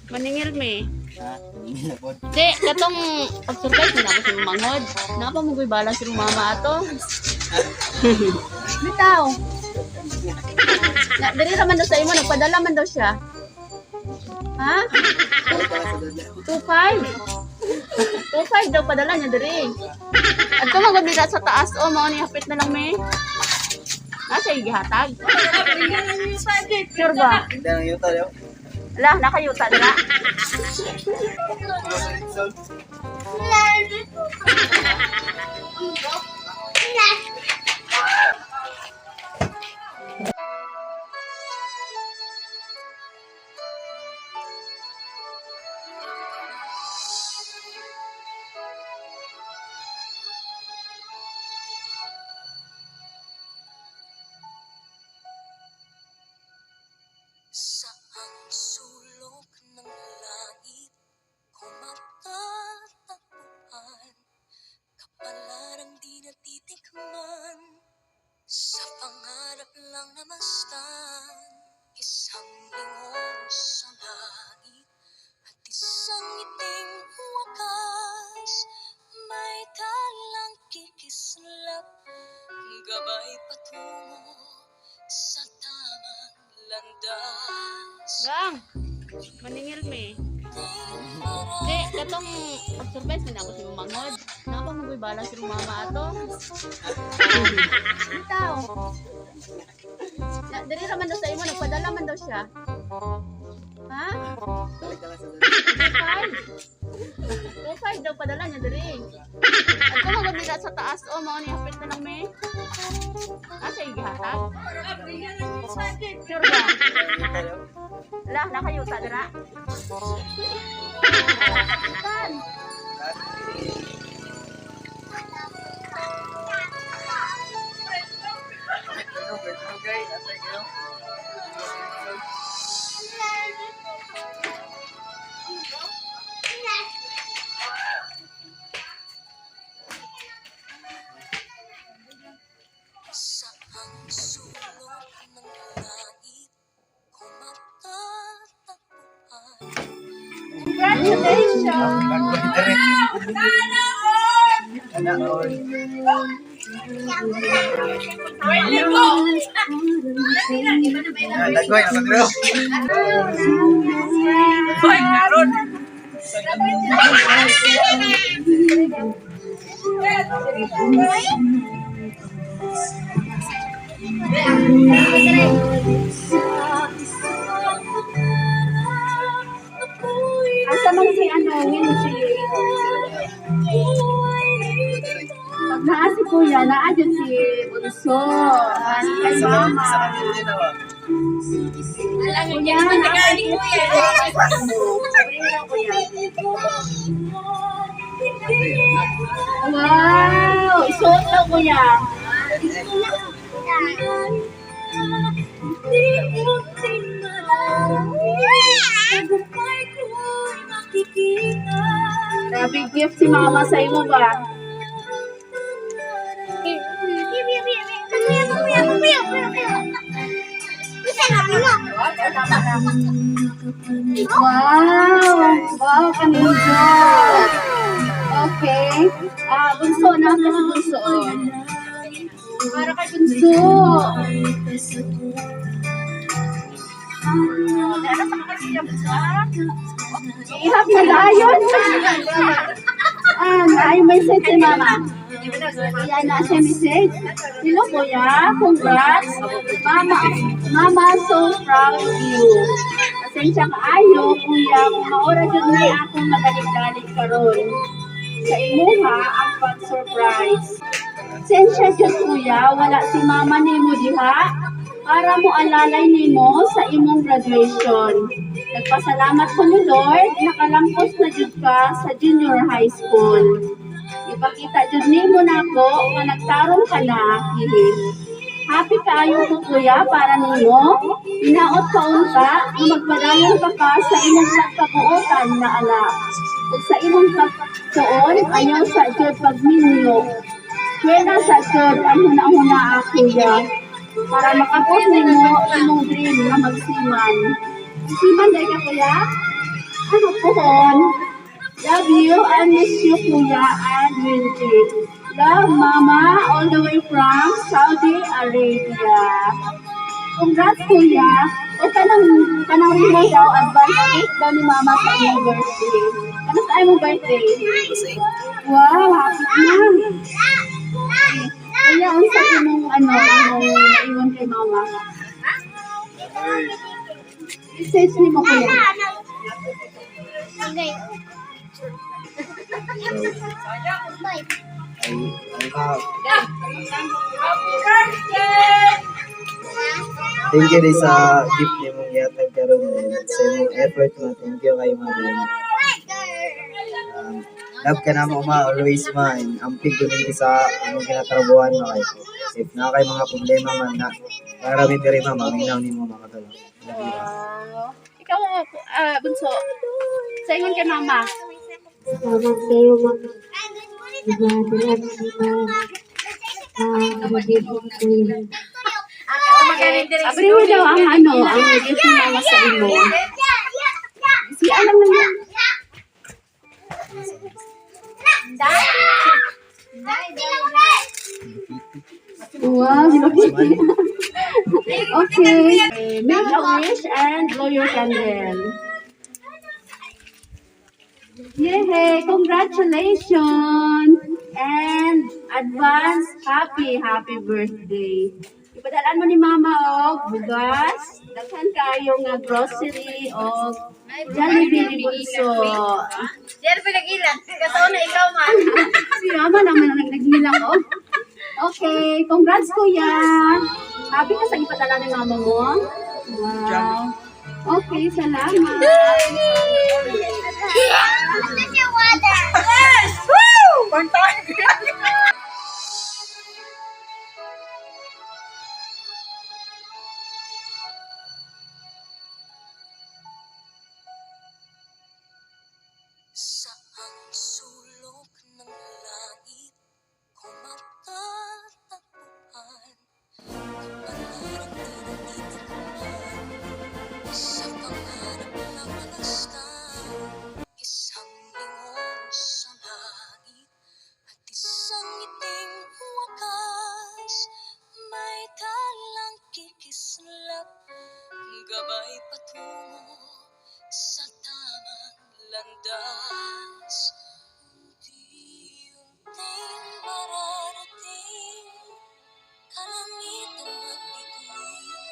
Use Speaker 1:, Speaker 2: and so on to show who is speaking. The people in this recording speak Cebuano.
Speaker 1: Maningil mi.
Speaker 2: Ha? Hindi na po.
Speaker 1: Di, katong pag-surprise na ako sa imong manghod. Napa mo ko'y bala si mama ato. Bitaw. Na, diri ra man daw sa imo, nagpadala man daw siya. Ha?
Speaker 2: Balik ka lang sa dada.
Speaker 1: 2.5. 2.5 daw padala niya diri. At tumagod nila sa taas, oh, mao ni hapit na lang mi. Nasa gihatag. Sure ba?
Speaker 2: Hindi ang yuta daw.
Speaker 1: Ala, nakayuta dira.
Speaker 3: Saang sulok ng langit ko matatagpuan, kapalarang di natitikman, sa pangarap lang namasdan? Isang lingon sa langit at isang ngiting wakas, may talang kikislap, gabay patungo sa tamang landas.
Speaker 1: Gang, maningil mi. Di, katong pag-surprise na ako sa imong manghod. Napa mo ko'y bala si mama ato. Bitaw. Na, diri ra man daw sa imo, nagpadala man daw siya. Ha?
Speaker 2: Balik ka lang sa dada.
Speaker 1: 2.5. 2.5 daw padala niya diri. At tumagod nila sa taas, oh, mao ni hapit na lang mi. Nasa gihatag. Sure ba?
Speaker 2: Yuta daw.
Speaker 1: Ala, nakayuta dira. Tan.
Speaker 2: Ano, pwede mo gay? Atay kayo.
Speaker 3: Saang sulok ng langit ko matatagpuan?
Speaker 1: Congratulations!
Speaker 2: Sana all. Ah, Dagoy, nakadro.
Speaker 3: Sa isang pangarap ako'y
Speaker 1: Asa man si ano, Winji? Pag naa si Kuya, naa dyan si Bunso. Naa si kay
Speaker 2: Sa
Speaker 1: Mama.
Speaker 2: sa kanila din ako.
Speaker 1: Kuya, naa si Kuya. Wow! Isuot daw, Kuya.
Speaker 3: Tagumpay ko'y makikita.
Speaker 1: Grabe gift si Mama sa imo ba? Wow! Wow, kanindot! Okay. Ah, Bunso, na si Bunso. Oh. Para kay Bunso. Oh, dara sa kakasiya, Bunso, ah. Ihap na dayon. Ah, naay message si Mama. Ayan na siya message. Hello, Kuya. Congrats. Mama, Mama, so proud of you. Pasensya kaayo, Kuya, kung maora jud ni akong madalig-dalig karon. Sa imuha ang pag-surprise. Sensya jud, Kuya, wala si Mama nimo diha para mo alalay nimo sa imong graduation. Nagpasalamat ko ni Lord, nakalampos na jud ka sa junior high school. Ipakita jud nimo nako nga nagtarong ka na, hihi. Happy kaayo ko, Kuya, para nimo. Hinaot pa unta nga magpadayon pa ka sa imong pagkabuotan na anak. Ug sa imong pagtuon ayaw sa jud pagminyo. Swena sa jud ang huna-huna, Kuya. Para makapos nimo imong dream nga magsiman. Siman dahil ka, Kuya? Ano pohon? Love you and miss you, Kuya and Windy. Love, Mama, all the way from Saudi Arabia. Congrats, Kuya. O kanang rimo daw, advance cake daw ni Mama sa iyong birthday. Ano sa imong birthday? Wow, happy na. Kuya, unsa imong ano, imong naiwan kay Mama?
Speaker 2: Ay.
Speaker 1: Message ni mo, Kuya.
Speaker 2: Ay, ay, thank you din sa gift ni mong gihatag karon din. Sa imong effort ma. Thank you kay ma din. Love ka na mo ma, always ma. And ampig ko din sa imong ginatrabuhan ma kay. If na kay mga problema man na marami diri ma, maminaw nimo makatulong. Love you, ma.
Speaker 1: Wow. Ikaw, bunso. Sa ingon kay Mama.
Speaker 4: Salamat kayo mga nagdala ng mga graduate ko kuya.
Speaker 1: Abriho daw ang ano, ang gift ni Mama sa imo. Si alam na yan. Wow, okay. Make a wish and blow your candle. Yay! Congratulations! And advance happy, happy birthday. Ipadalaan mo ni Mama og bugas, daghan kayo nga grocery og Jollibee ni Bunso.
Speaker 5: Diyan pa nag-ilang. Kataon na ikaw man.
Speaker 1: Si Mama naman ang naghilang oh. Okay, congrats, Kuya. Happy ka sa ipadala ni Mama mo? Wow. Okay, salamat.
Speaker 3: Saang sulok ng langit ko matatagpuan ang pangarap na natitikman sa pangarap ng alastan? Isang lingon sa langit at isang ngiting wakas, may talang kikislap, gabay patungo sa tamang landas. Unti-unting mararating kalangitan.